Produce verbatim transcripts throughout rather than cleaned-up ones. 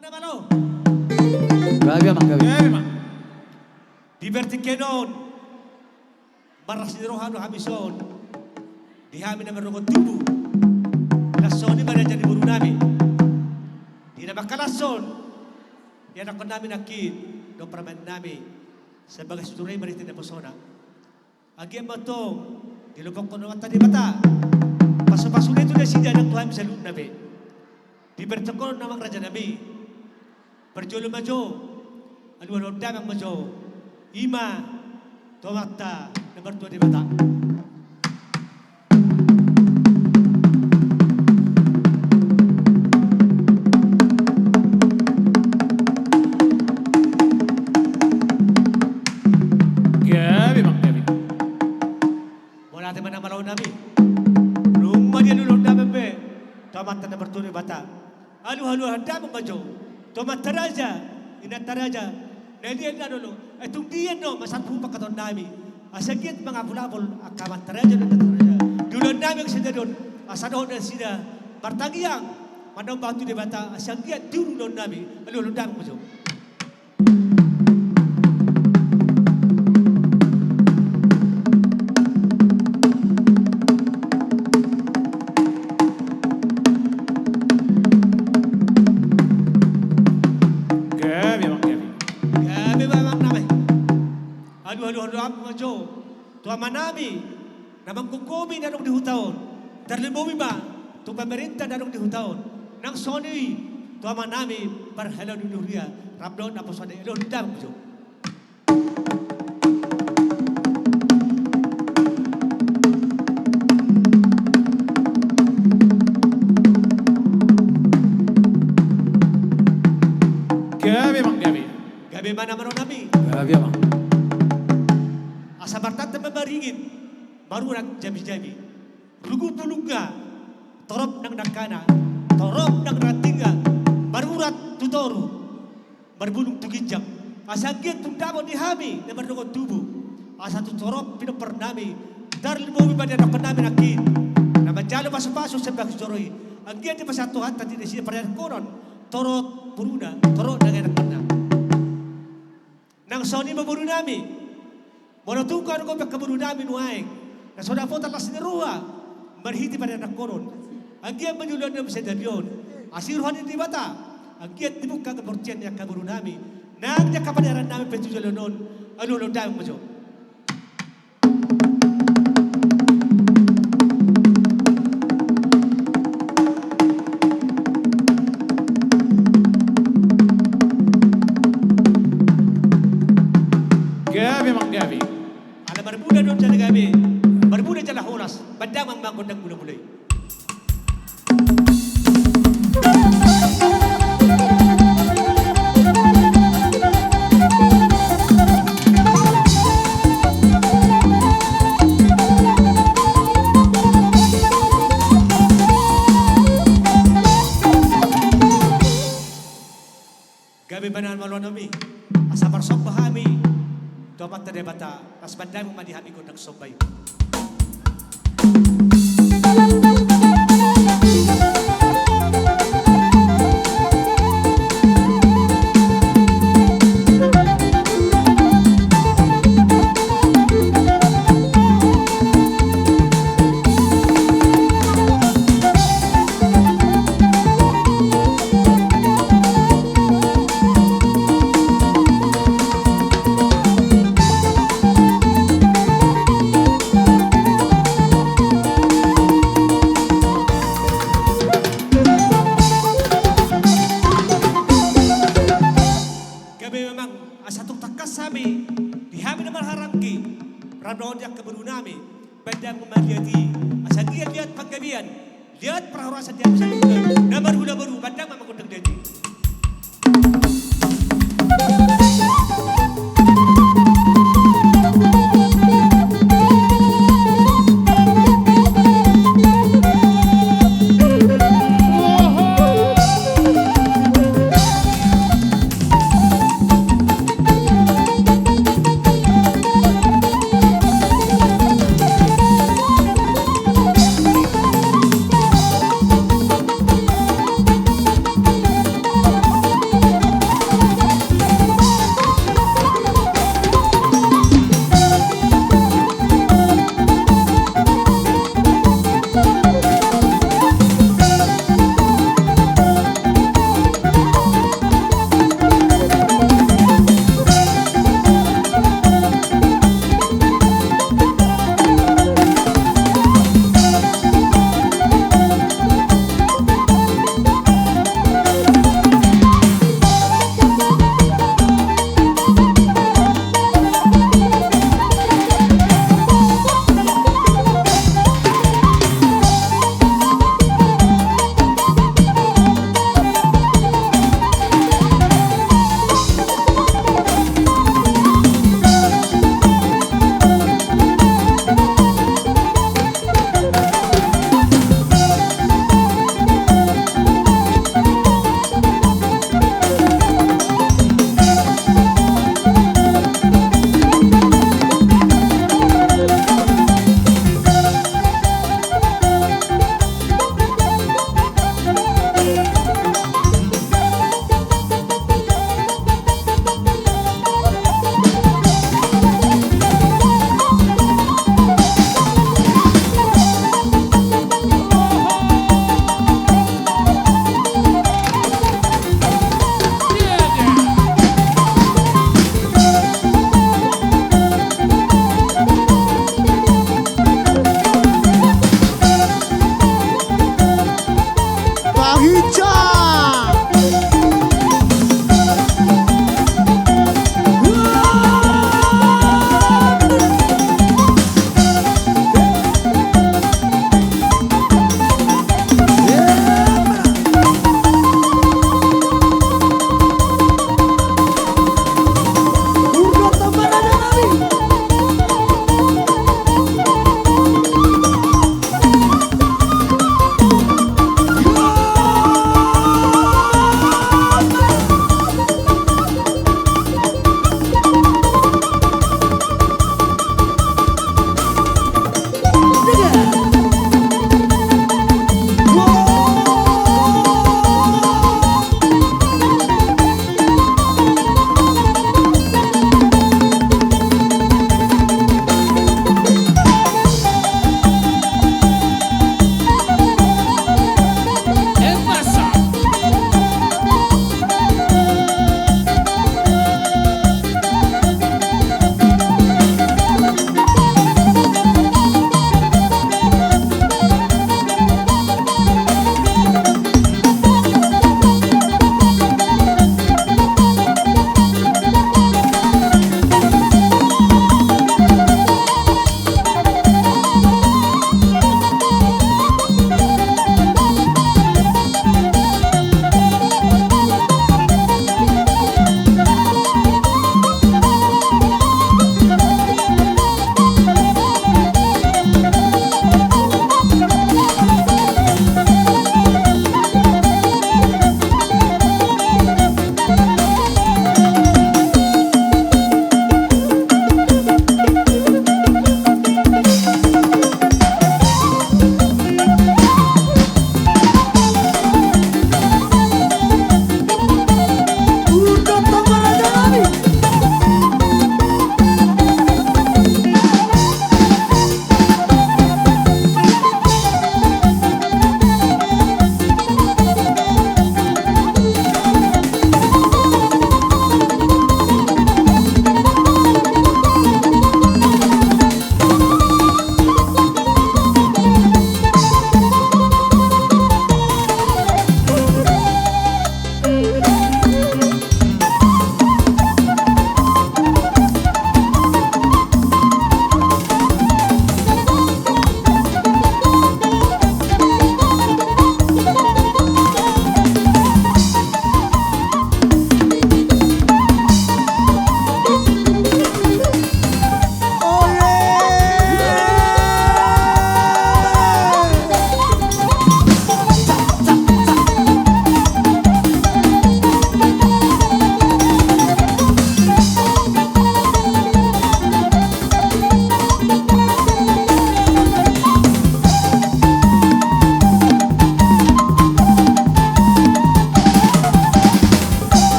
Na malo. Gabe, Amang, gabe. Gabe, Amang. Di partingkian on, marlas ni roha do hami son di hami na mardongan tubu. Laos songon i ma raja ni boru nami, di na mangkalashon ianakkon nami nangkin dohot parumaen nami, sebagai sude i marhite naposona. Anggiat ma antong dilopokkon Amanta Debata pasu-pasuna i tu nasida nang tu hami saluhutna pe. Di partingkian on, Amang raja nami, parjolo ma jo, alualuhon damang ma jo, i ma tu Amanta na martua Debata. Gabe, Amang, gabe. Mauliate ma, na malo nami. Dung ma dialualuhon damang be tu Amanta na martua Debata, alualuhon damang ma jo tu amanta raja, inanta raja, na liat na dolo. Ai tung dia do masa pangkataion nami, asa giat mangapul-apul angka amanta raja dohot inanta raja. Di ulaon nami sadari on, asa dohot nasida martangiang, manomba tu Debata, asa giat di ulaon nami. Alualuhon damang ma jo. Gabe, Amang, gabe. Gabe ma, Amang nami. Alualuhon damang ma jo tu amanami na manggomgomi na adong di huta on, tarlumobi ma tu pamarenta na adong di huta on, nang songon i tu amanami parhalado ni huria, rap dohot naposona i. Alualuhon damang ma jo. Gabe, Amang, gabe. Gabe ma, na malo nami. Gabe, Amang. Asa martanda ma maringit, marurat jamijami. Rugu bulungna, torop nang nangkana, torop nang rantingna, marurat tu toru, marbulung tu ginjang. Asa giat tung dapot di hami na mardongan tubu, asa tu torop pinompar nami, tarlumobi ma di anakkon nami nangkin na manjalo pasu-pasu sian bagas joro i, anggiat dipasahat Tuhanta di nasida parianakhonon, torop boruna, torop nang anakkonna. Nang songon i ma boru nami, molo tung adong pe angka boru nami nuaeng na so dapotan las ni roha marhite parianakhonon, anggiat ma di ulaon nami sadari on, asi roha ni Debata, anggiat dibuka angka portian ni angka boru nami nang di angka paniaran nami pe tu joloan on. Alualuhon damang ma jo. Gabe, Amang, gabe. Ala marmula do jala gabe, marmula jala horas, bahen damang ma gondang mula-mula i. Gabe ma, na malo nami. Asa marsomba hami tu Amanta Debata, laos bahen damang ma di hami gondang somba i. Gabe ma, Amang, asa tung tangkas hami, di hami na marhahaanggi, rap dohot di angka boru nami, bahen damang ma liat i, asa liat-liat panggabean, liat parhorasan di hami saluhutna na marhula boru, bahen damang ma gondang liat i.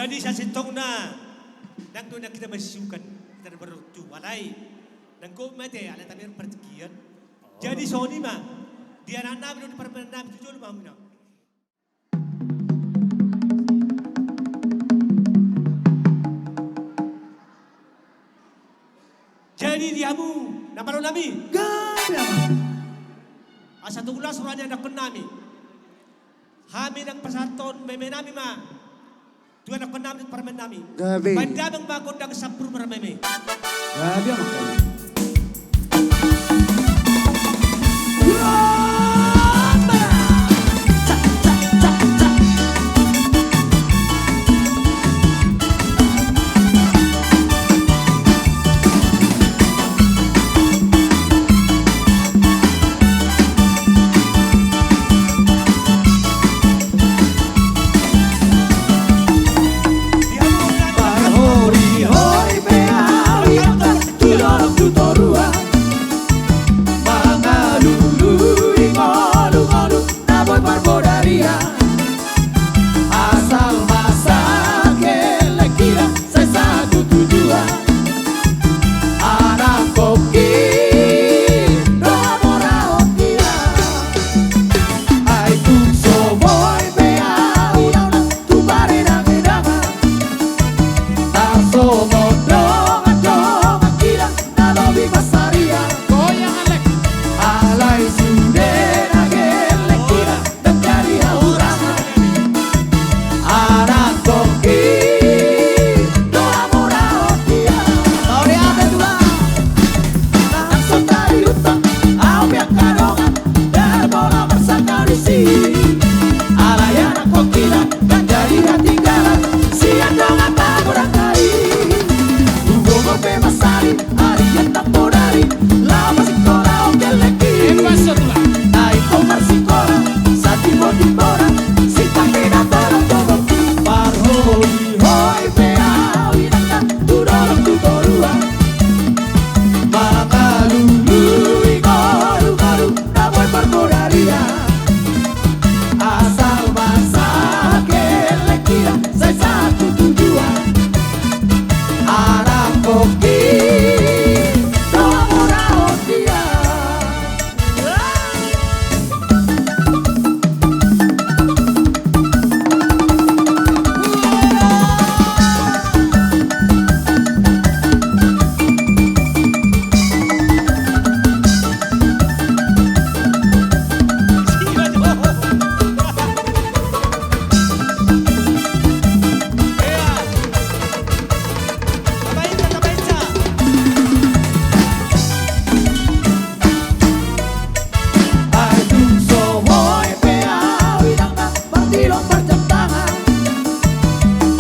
Jadi sasintongna, ndang do na hita masiukan, hita na berortu alai ndang gok mate alai tamiar partingkian. Jadi songon i ma, di anaknami do di parumaennami tu jolo ma hamu na. Jadi di hamu na malo nami. Gabe ma. Asa tung las roha ni anakkonnami. Hami nang pasahathon memenami ma tu anakkonnami, tu parumaennami. Gabe. Baen damang ma gondang sampur marmeme. Gabe ma. Parhorihori pe au i nangkin tu dolok tu toruan, mangalului ngolungolu na boi parbodarian. Asal masa gellek hira sai satu tujuan, anakkon i do hamoraon hira. Ai tung so boi pe au i nangkin tu paredangedangan, tarsongon dongan-dongan hira na lobi pansarian. Alai sude na gellek hira ndang jadi hahurangan, anakkon i do hamoraon hira. Mauliate Tulang. Nang so tadi utang au pe angka dongan, ndang pola marsangkal disi. Alai anakkon hira ndang jadi hatinggalan sian dongan na godang nai. Hugogo pe mansari, ari ndang podari, laho parsikola on gellek i. Ai ingkon marsikola, satimbotibona, sitangkina tolong tolong. Parhorihori pe au i nangkin tu dolok tu toruan, mangalului ngolungolu na boi parbodarian. Asal masa gellek hira sai satu tujuan, anakkon i do hamoraon hira. Ai tung so boi pe au i nangkin mardilon marjamtangan,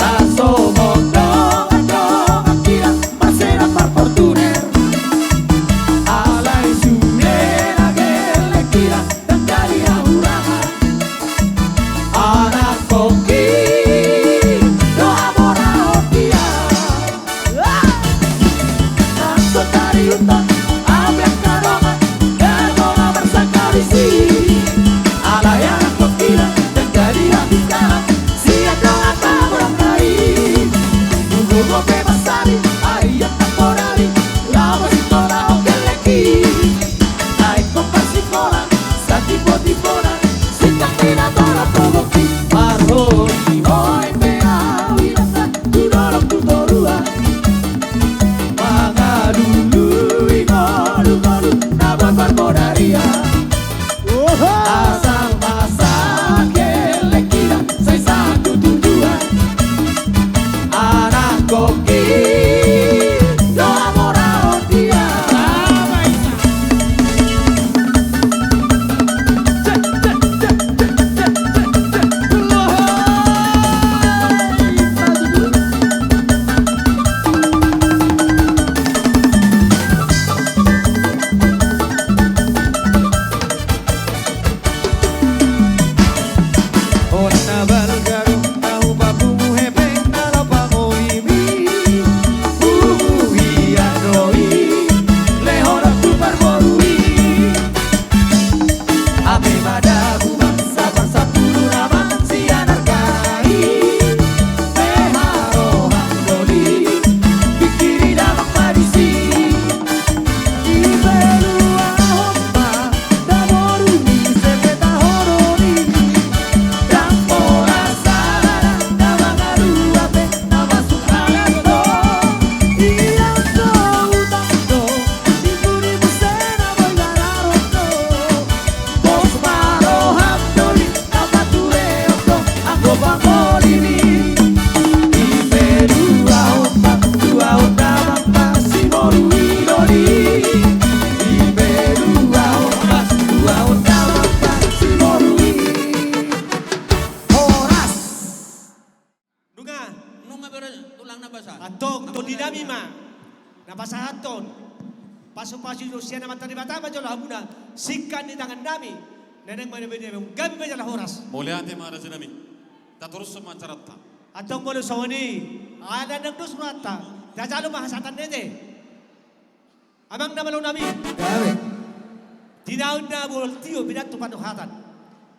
tarsongon dongan-dongan hira marsedan marfortuner. Alai sude na gellek hira ndang jadi hahurangan, anakkon i do hamoraon hira. Nang so tadi utang au pe angka dongan, ndang pola marsangkal disi. Alai anakkon hira ndang jadi hatinggalan sian dongan na godang nai. Hugogo pe mansari, ari ndang podari, laho parsikola on gellek i. Ai ingkon marsikola, satimbotibona, sitangkina tolong tolong. Parhorihori pe au i nangkin tu dolok tu toruan, mangalului ngolungolu na boi parbodarian. Asal masa gellek hira sai satu tujuan, anakkon i do hamoraon hira. Hona balga do na hupapungu hepeng na laho pangoimi. Tulang na basa. Antong, tondinami ma na pasahathon pasupasu sian Amanta Debata ma jolo hamuna, singkat ni tangannami. Naeng ma na binahen hamu, gabe ma jala horas. Mauliate ma rajanami. Tatorushon ma acaranta. Antong molo songon i, ala ndang dos rohanta, tajalo ma hasahatan na ate. Amang na malonami. Gabe. Di naung na bolon tio pinantu pandohatan.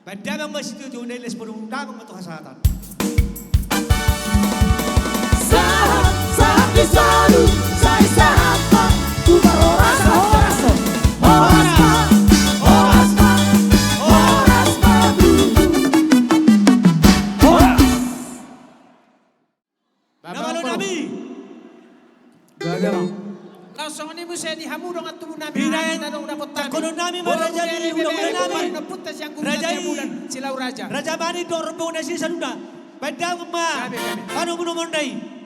Baen damang ma sitio-tio na iles, molo undangan ma tu hasahatan. Sahat, sahat di solu, sai sahat ma. Tubar horas, horas, horas ma, horas ma, horas ma, horas. Na malonami. Gabe ma. Laos songon i muse di hamu dongan tubunami. Binahen na dong dapot nami. Tangkononnami ma raja ni hulahula nami. Raja i. Silau raja. Raja Manik dohot rombongan na sisaduna. Baen damang ma. Gabe, gabe. Panongon-ongon nami.